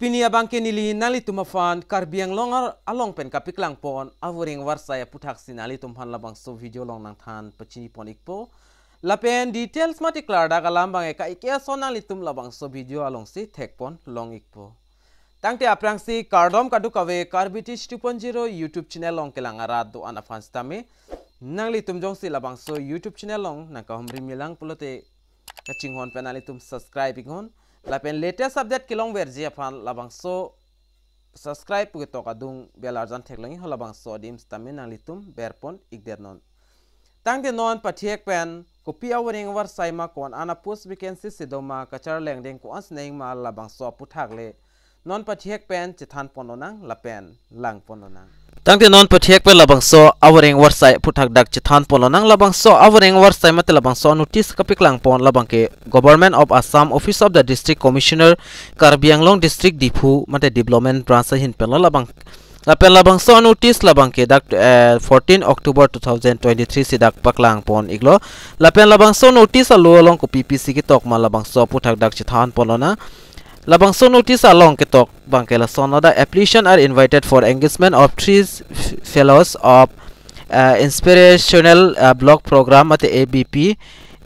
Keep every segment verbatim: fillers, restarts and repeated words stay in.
Pini abangke neli nanglitum aphan Karbi Anglong ar-, along pen kapaklang pon avoreng varsai aputhaksi nanglitum aphan labangso video along nangthan pachini pon ikpo. Lapen details mate klardak alam abangke kaike ason nanglitum labangso video alongsi thek pon long ikpo. Tangte aphrangsi kardom kadokave, Karbi Teach two point zero YouTube channel along kelang arat do-an aphan sitame nanglitum jongsi labangso YouTube channel along nangkahumri milang pulote kachinghon pen nanglitum subscribe iknon. Lapen latest update kelongverji aphan labangso subscribe pu ketok adung bell arjan theklong iknon, labangso adim sitame nanglitum berpon ikdernon. Tangte non pathek pen kopi avoreng varsai ma, ko-an a-post vacancy si doma, kacharli angdeng ko-an si nangji ma, labangso aputhak le non pathek pen chethan pon lonang lapen lang pon lonang. Tangte non pathek pen labangso avoreng varsai aphuthak dak chethan pon lonang. Labangso avoreng varsai mate labangso notice kapaklang pon labangke Government of Assam, Office of the District Commissioner, Karbi Anglong District, Diphu mate Development Branch ahin pen lo labang. Lapen labangso notice labangke dak, eh, fourteen October two thousand twenty-three si dak paklang pon iklo. Lapen labangso notice alo along kopi pisi ketok ma, labangso aputhak dak chethan pon lonang. Labangso notice along ketok abangke lason lo dak: Application are invited for engagement of three f-, fellows of, uh, Inspirational, uh, Block Program mate A B P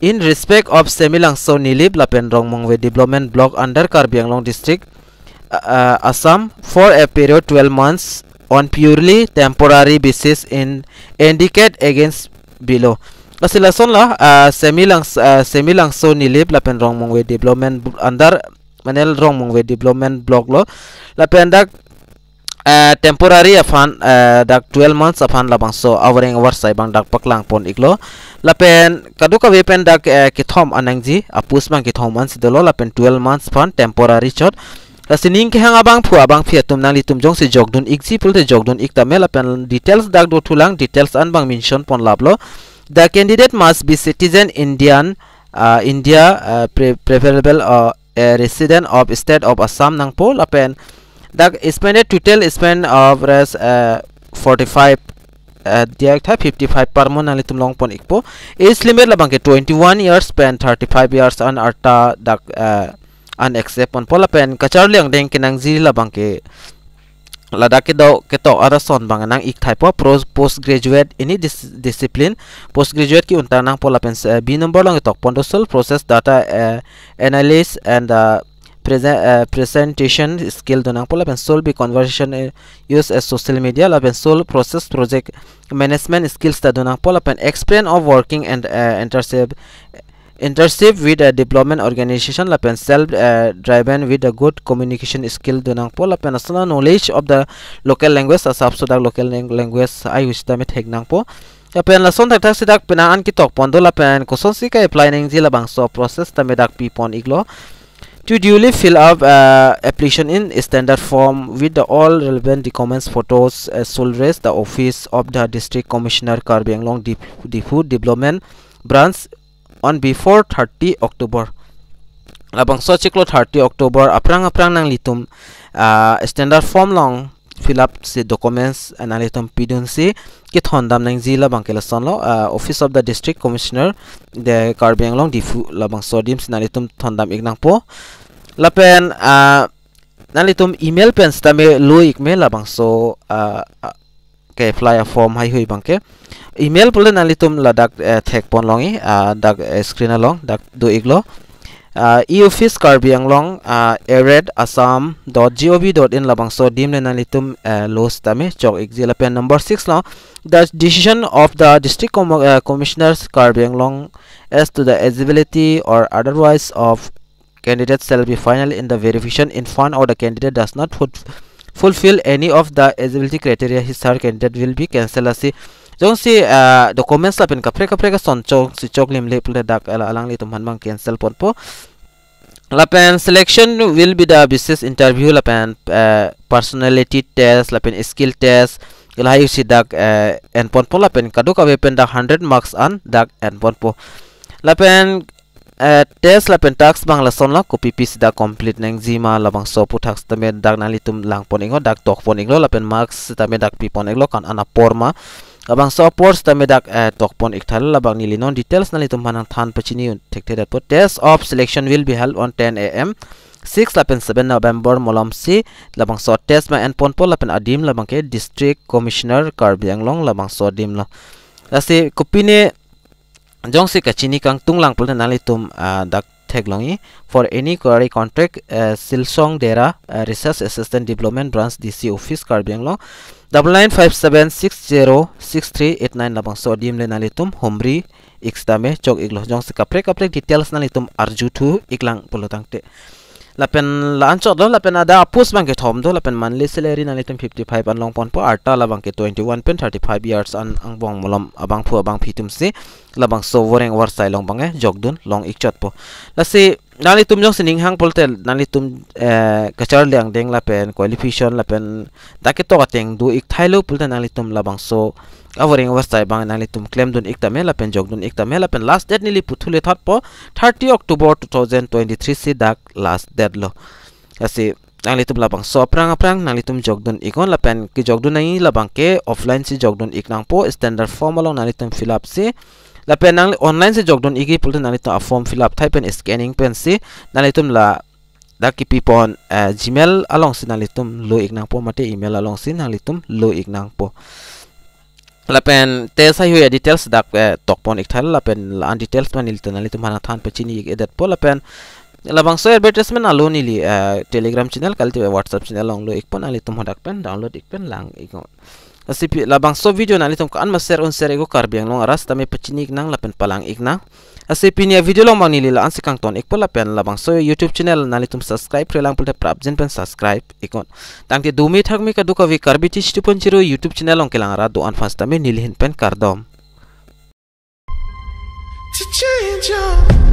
in respect of Semilangso Nilip lapen Rongmongve Development Block under Karbi Anglong District, uh, uh, Assam for a period twelve months on purely temporary basis in indicate against below. Lasi lason la, uh, Semilangs-, uh, Semilangso Nilip lapen Rongmongve Development Bl-, under mane Rongmongve Development Block lo. Lapen dak, eh, temporary aphan, eh, dak twelve months aphan labangso avoreng varsai abang dak paklang pon iklo. Lapen kadokave pen dak, eh, kethom an nangji, a-post abang kethom an si dolo, lapen twelve months aphan temporary chot. Lasi ning kehang abangphu abangphi atum nanglitum jongsi jokdun ikji pulote jokdun ik tame, lapen details dak dothulang, details an abang mention pon laplo. The candidate must be citizen Indian, uh, India, uh, pre-, preferable, uh, a resident of state of Assam nangpo, lapen dak spended, total spend of res, uh, forty-five, uh, diak tha fifty-five parmo nanglitum long pon ikpo. Age limit labangke twenty-one years pen thirty-five years an arta dak, uh, an accept ponpo, lapen kacharli angdeng kenangji labangke ladak kedo ketok arat ason abang nang ik thaipo, pros-, postgraduate any dis-, discipline, postgraduate ke-un ta nangpo, lapen se-, B number along ketok pon do. Sole process data, eh, analysis and, uh, present, eh, presentation skill do nangpo, lapen sole be conversation, eh, use as social media, lapen sole process project management skills ta do nangpo, lapen experience of working and, eh, internship internship with a development organization, lapen self, uh, driven with a good communication skill do nangpo, lapen asana knowledge of the local language, asapso dak local lang-, language ai wisdom thek nangpo. Lapen lason thakthak si dak penang an ketok pon do, lapen kosonsi ka-apply nangji labangso process tame dak pi pon iklo. To duly fill up, uh, application in standard form with the all relevant documents, photos, uh, shall reach the office of the District Commissioner, Karbi Anglong Dip-, Diphu Development Branch on before thirty October. Labangso achiklo thirty October aphrang aphrang nanglitum, ah, standard form along fill up si documents, ah, nanglitum pidunsi kethondam nangji labangke lasonlo, ah, Office of the District Commissioner, the Karbi Anglong Diphu, labangso adim si nanglitum thondam ik nangpo. Lapen, ah, nanglitum email pen sitame lo ik me labangso, ah, ah, ke-apply a-form haihui abangke. Email pulote nanglitum ladak, eh, thek pon longji, ah, dak, eh, screen along dak do iklo. Ah, e-office Karbi Anglong, ah, at the rate assam dot gov dot in, labangso adim le nanglitum, eh, lo sitame chok ikji. Lapen number six lo, the decision of the District Com-, eh, Commissioners Karbi Anglong as to the eligibility or otherwise of candidate shall be final in the verification in fund or the candidate does not fut-, fulfill any of the eligibility criteria, his or her candidate will be cancelled. Lasi jongsi, ah, documents lapen kaprek kaprek ason chok si choklim le pulote dak ala-, alanglitum aphan abang cancel ponpo. Lapen selection will be the basis interview lapen, eh, personality test lapen skill test, lahai si dak, eh, en ponpo, lapen kadokave pen dak hundred marks an dak en ponpo. Lapen eh, test lapen task abang lasonlo, kopi pisi dak complete nangji ma labangso aphuthak sitame dak nanglitum lang pon iklo, dak tok pon iklo, lapen marks sitame dak pi pon iklo, ko-an apor ma. Labangso apor sitame dak, eh, tok pon ik tha, labang neli non details nanglitum aphan nangthan pachini un thekthe detpo. Test of selection will be held on ten A M six lapen seven November malom si labangso test abang enponpo lapen adim labang ke District Commissioner Karbi Anglong labangso adim lo. Lasi kopine jongsi kachini kangtung lang pulote nanglitum, ah, dak theklongji. For any quarry contract, eh, Silsong Dera, eh, Research Assistant Development Branch D C Office Karbi Anglong, double nine five seven six zero six three eight nine labangso adim le nanglitum humri ik sitame chok iklo. Jongsi kaprek kaprek details nanglitum arjuthu iklang pulo tangte. Lapen la-anchot lo, lapen ada a-post abang ke thom do, lapen monthly salary nanglitum fifty-five an longponpo, arta labang ke twenty-one pen thirty-five years an angbong malom abangphu abangphi atum si labangso voreng vorsai along abang ke jokdun long ikchotpo. Lasi nanglitum jongsi ning hang pulote nanglitum, eh, kacharli angdeng lapen qualification lapen dak ketok ateng do ik thailo pulote nanglitum labangso avoreng vorsai abang nanglitum klemdun ik tame lapen jokdun ik tame. Lapen last date neli puthule thatpo, thirty October two thousand twenty-three si dak last date lo. Lasi nanglitum labangso aphrang aphrang nanglitum jokdun iknon, lapen kejokdun nangji labang ke offline si jokdun ik nangpo, standard form along nanglitum fill up si. Lapen nang online si jokdun ikji pulote nanglitum a-form fill up thai pen scanning pensi nanglitum ladak kipipon, eh, Gmail along si nanglitum lo ik nangpo mate email along si nanglitum lo ik nangpo. Lapen test haihui a-details dak, eh, tokpon ik thailo, lapen la-an details abang neli ta nanglitum aphan nangthan pachini ik-edetpo. Lapen labangso advertisement alo neli, eh, Telegram channel kalite WhatsApp channel along lo ikpo, nanglitum hadak pen download ik pen lang iknon. Lasi pi labangso video nanglitum ko-an ma share un share iknon, Karbi Anglong arat sitame pachini ik nang lapen palang ik nang. Lasi pini a-video along abang neli la-an si kangton ikpo, lapen labangso YouTube channel nanglitum subscribe-re lang pulote prapjin pen subscribe iknon. Tangte dumi thakmi kadokave Karbi Tish two point zero YouTube channel along kelang arat do-an aphan sitame neli ahin pen kardom. To change your